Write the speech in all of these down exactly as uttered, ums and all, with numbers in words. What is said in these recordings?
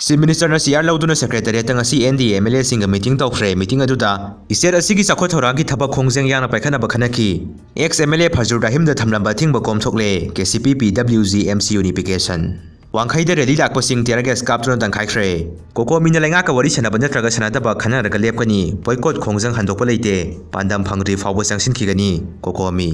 Chief Minister ꯅ chair ꯂꯧꯗꯨꯅ Secretariat ꯇ ꯉꯁꯤ N D A M L A ꯁꯤꯡꯒ meeting ꯇꯧꯈ꯭ꯔꯦ꯫ Meeting ꯑꯗꯨꯗ state ꯑꯁꯤꯒꯤ ꯆꯥꯎꯈꯠ ꯊꯧꯔꯥꯡꯒꯤ ꯊꯕꯛ ꯈꯣꯡꯖꯦꯜ ꯌꯥꯡꯅ ꯄꯥꯏꯈꯠꯅꯕ ꯈꯟꯅꯈꯤ꯫ Ex M L A ꯐꯖꯨꯔ ꯔꯥꯍꯤꯝꯗ ꯊꯝꯂꯝꯕ ꯑꯊꯤꯡꯕ ꯀꯣꯝꯊꯣꯛꯂꯦ꯫ K C P P W G M C unification꯫ ꯋꯥꯡꯈꯩꯗ rally ꯂꯥꯛꯄꯁꯤꯡ tear gas ꯀꯥꯞꯇꯨꯅ ꯇꯪꯈꯥꯏꯈ꯭ꯔꯦ꯫ COCOMI ꯅ ꯂꯩꯉꯥꯛꯀ ꯋꯥꯔꯤ ꯁꯥꯟꯅꯕ ꯅꯠꯇ꯭ꯔꯒ ꯁꯥꯟꯅꯗꯕ ꯈꯟꯅꯔꯒ ꯂꯦꯞꯀꯅꯤ꯫ Boycott ꯈꯣꯡꯖꯪ ꯍꯟꯗꯣꯛꯄ ꯂꯩꯇꯦ꯫ ꯄꯥꯟꯗꯝ ꯐꯪꯗ꯭ꯔꯤ ꯐꯥꯎꯕ ꯆꯪꯁꯤꯟꯈꯤꯒꯅꯤ꯫ COCOMI꯫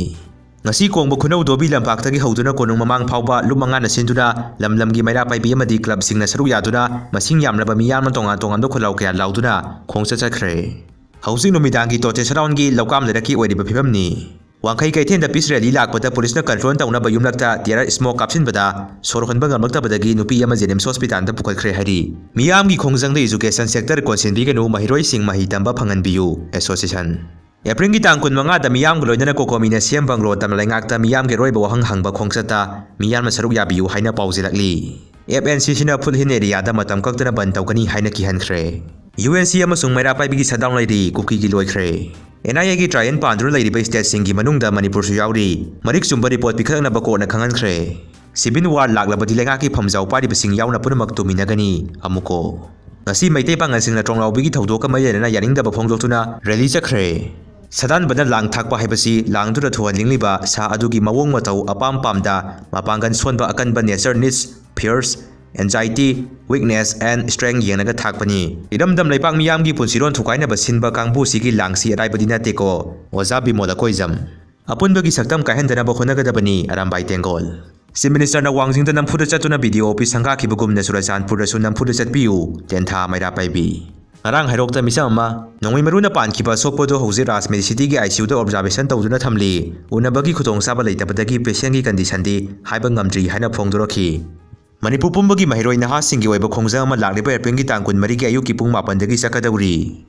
ꯉꯁꯤ ꯀꯣꯡꯕ ꯈꯨꯅꯧ ꯗꯣꯕꯤ ꯂꯝꯄꯥꯛꯇꯒꯤ ꯍꯧꯗꯨꯅ ꯀꯣꯅꯨꯡ ꯃꯃꯥꯡ ꯐꯥꯎꯕ ꯂꯨꯞ ꯃꯉꯥꯅ ꯁꯤꯟꯗꯨꯅ ꯂꯝ ꯂꯝꯒꯤ ꯃꯩꯔꯥ ꯄꯥꯏꯕꯤ ꯑꯃꯗꯤ club ꯁꯤꯡꯅ ꯁꯔꯨꯛ ꯌꯥꯗꯨꯅ ꯃꯁꯤꯡ ꯌꯥꯝꯂꯕ ꯃꯤꯌꯥꯝꯅ ꯇꯣꯉꯥꯟ ꯇꯣꯉꯥꯟꯕ ꯈꯨꯜꯂꯥꯎ ꯀꯌꯥ ꯂꯥꯎꯗꯨꯅ ꯈꯣꯡꯆꯠ ꯆꯠꯈ꯭ꯔꯦ꯫ ꯍꯧꯖꯤꯛ ꯅꯨꯃꯤꯗꯥꯡꯒꯤ ꯇꯣꯇꯦ ꯁꯔꯥꯎꯟꯒꯤ ꯂꯧꯀꯥꯝ ꯂꯩꯔꯛꯀꯤ ꯑꯣꯏꯔꯤꯕ ꯐꯤꯕꯝꯅꯤ꯫ ꯋꯥꯡꯈꯩ ꯀꯩꯊꯦꯜꯗ peace rally ꯂꯥꯛꯄꯗ ꯄꯨꯂꯤꯁꯅ control ꯇꯧꯅꯕ ꯌꯨꯝꯂꯛꯇ tear smoke ꯀꯥꯞꯁꯤꯟꯕꯗ ꯁꯣꯔ ꯍꯣꯟꯕ ꯉꯝꯂꯛꯇꯕꯗꯒꯤ ꯅꯨꯄꯤ ꯑꯃ JNIMS hospital ꯗ ꯄꯨꯈꯠꯈ꯭ꯔꯦ ꯍꯥꯏꯔꯤ꯫ ꯃꯤꯌꯥꯝꯒꯤ ꯈꯣꯡꯖꯪꯗ education sector ꯀꯣꯟꯁꯤꯟꯕꯤꯒꯅꯨ, ꯃꯍꯩꯔꯣꯏꯁꯤꯡ ꯃꯍꯩ ꯇꯝꯕ ꯐꯪꯍꯟꯕꯤꯌꯨ, association꯫ ꯑꯦꯄ꯭ꯔꯤꯜꯒꯤ ꯇꯥꯡ ꯀꯨꯟꯃꯉꯥꯗ ꯃꯤꯌꯥꯝꯒ ꯂꯣꯏꯅꯅ COCOMI ꯅ ꯁꯦꯝ ꯕꯪꯒ꯭ꯂꯣ ꯇꯝꯅ ꯂꯩꯉꯥꯛꯇ ꯃꯤꯌꯥꯝꯒꯤ ꯑꯔꯣꯏꯕ ꯋꯥꯍꯪ ꯍꯪꯕ ꯈꯣꯡꯆꯠꯇ ꯃꯤꯌꯥꯝꯅ ꯁꯔꯨꯛ ꯌꯥꯕꯤꯌꯨ ꯍꯥꯏꯅ ꯄꯥꯎꯖꯦꯜꯂꯛꯂꯤ꯫ F N C C ꯅ foothill area ꯗ ꯃꯇꯝ ꯀꯛꯇꯅ ꯕꯟ ꯇꯧꯒꯅꯤ ꯍꯥꯏꯅ ꯀꯤꯍꯟꯈ꯭ꯔꯦ꯫ U N C ꯑꯃꯁꯨꯡ ꯃꯩꯔꯥ ꯄꯥꯏꯕꯤꯒꯤ shutdown ꯂꯩꯔꯤ, ꯀꯨꯀꯤꯒꯤ ꯂꯣꯏꯈ꯭ꯔꯦ꯫ N I A ꯒꯤ trial ꯄꯥꯟꯗꯨꯅ ꯂꯩꯔꯤꯕ state ꯁꯤꯡꯒꯤ ꯃꯅꯨꯡꯗ ꯃꯅꯤꯄꯨꯔꯁꯨ ꯌꯥꯎꯔꯤ꯫ ꯃꯔꯤꯛ ꯆꯨꯝꯕ report ꯄꯤꯈꯠꯂꯛꯅꯕ court ꯅ ꯈꯪꯍꯟꯈ꯭ꯔꯦ꯫ Civil war ꯂꯥꯛꯂꯕꯗꯤ ꯂꯩꯉꯥꯛꯀꯤ ꯐꯝꯖꯥꯎ ꯄꯥꯏꯔꯤꯕꯁꯤꯡ ꯌꯥꯎꯅ ꯄꯨꯝꯅꯃꯛ ꯇꯨꯃꯤꯟꯅꯒꯅꯤ꯫ ꯑꯃꯨꯛꯀꯣ꯫ ꯉꯁꯤ ꯃꯩꯇꯩ ꯄꯥꯉꯜꯁꯤꯡꯅ ꯇ꯭ꯔꯣꯡꯂꯥꯎꯕꯤꯒꯤ ꯊꯧꯗꯣꯛꯀ ꯃꯔꯤ ꯂꯩꯅꯅ ꯌꯥꯅꯤꯡꯗꯕ ꯐꯣꯡꯗꯣꯛꯇꯨꯅ rally ꯆꯠꯈ꯭ꯔꯦ꯫ ꯁꯥꯗꯥꯟꯕꯅ ꯂꯥꯡ ꯊꯥꯛꯄ ꯍꯥꯏꯕꯁꯤ ꯂꯥꯡꯗꯨꯅ ꯊꯣꯛꯍꯟꯅꯤꯡꯂꯤꯕ ꯁꯥ ꯑꯗꯨꯒꯤ ꯃꯑꯣꯡ ꯃꯇꯧ, ꯑꯄꯥꯝ ꯄꯥꯝꯗ, ꯃꯄꯥꯡꯒꯜ ꯁꯣꯟꯕ, ꯑꯀꯟꯕ nature, needs, fears, anxiety, weakness and strength ꯌꯦꯡꯂꯒ ꯊꯥꯛꯄꯅꯤ꯫ ꯏꯔꯝꯗꯝ ꯂꯩꯄꯥꯛ ꯃꯤꯌꯥꯝꯒꯤ ꯄꯨꯟꯁꯤꯔꯣꯟ ꯊꯨꯒꯥꯏꯅꯕ ꯁꯤꯟꯕ ꯀꯥꯡꯕꯨꯁꯤꯒꯤ ꯂꯥꯡꯁꯤ ꯑꯔꯥꯏꯕꯗꯤ ꯅꯠꯇꯦꯀꯣ꯫ ꯑꯣꯖꯥ ꯕꯤꯃꯣꯜ ꯑꯀꯣꯏꯖꯝ꯫ ꯑꯄꯨꯟꯕꯒꯤ ꯁꯛꯇꯝ ꯀꯥꯏꯍꯟꯗꯅꯕ ꯍꯣꯠꯅꯒꯗꯕꯅꯤ, ꯑꯔꯥꯝꯕꯥꯏ ꯇꯦꯡꯒꯣꯜ꯫ Chief Minister ꯅ ꯋꯥꯡꯖꯤꯡꯗ ꯅꯝꯐꯨꯗ ꯆꯠꯇꯨꯅ B D O office ꯁꯪꯒꯥꯈꯤꯕꯒꯨꯝꯅ ꯆꯨꯔꯆꯥꯟꯄꯨꯔꯗꯁꯨ ꯅꯝꯐꯨꯗ ꯆꯠꯄꯤꯌꯨ, ꯇꯦꯟꯊꯥ ꯃꯩꯔꯥ ꯄꯥꯏꯕꯤ꯫ ꯉꯔꯥꯡ ꯍꯩꯔꯣꯛꯇ ꯃꯤꯆꯝ ꯑꯃ ꯅꯣꯡꯃꯩ ꯃꯔꯨꯅ ꯄꯥꯟꯈꯤꯕ ꯑꯁꯣꯛꯄꯗꯨ ꯍꯧꯖꯤꯛ ꯔꯥꯖꯃꯦꯔꯤ ꯁꯤꯇꯤꯒꯤ I C U the observation ꯇꯧꯗꯨꯅ ꯊꯝꯂꯤ꯫ ꯎꯅꯕꯒꯤ ꯈꯨꯗꯣꯡꯆꯥꯕ ꯂꯩꯇꯕꯗꯒꯤ patient ꯀꯤ condition ꯗꯤ ꯍꯥꯏꯕ ꯉꯝꯗ꯭ꯔꯤ ꯍꯥꯏꯅ ꯐꯣꯡꯗꯣꯔꯛꯈꯤ꯫ ꯃꯅꯤꯄꯨꯔ ꯄꯨꯝꯕꯒꯤ ꯃꯍꯩꯔꯣꯏ ꯅꯍꯥꯁꯤꯡꯒꯤ ꯑꯣꯏꯕ ꯈꯣꯡꯖꯪ ꯑꯃ ꯂꯥꯛꯂꯤꯕ ꯑꯦꯄ꯭ꯔꯤꯜꯒꯤ ꯇꯥꯡ ꯀꯨꯟꯃꯔꯤꯒꯤ ꯑꯌꯨꯛꯀꯤ ꯄꯨꯡ ꯃꯥꯄꯟꯗꯒꯤ ꯆꯠꯀꯗꯧꯔꯤ꯫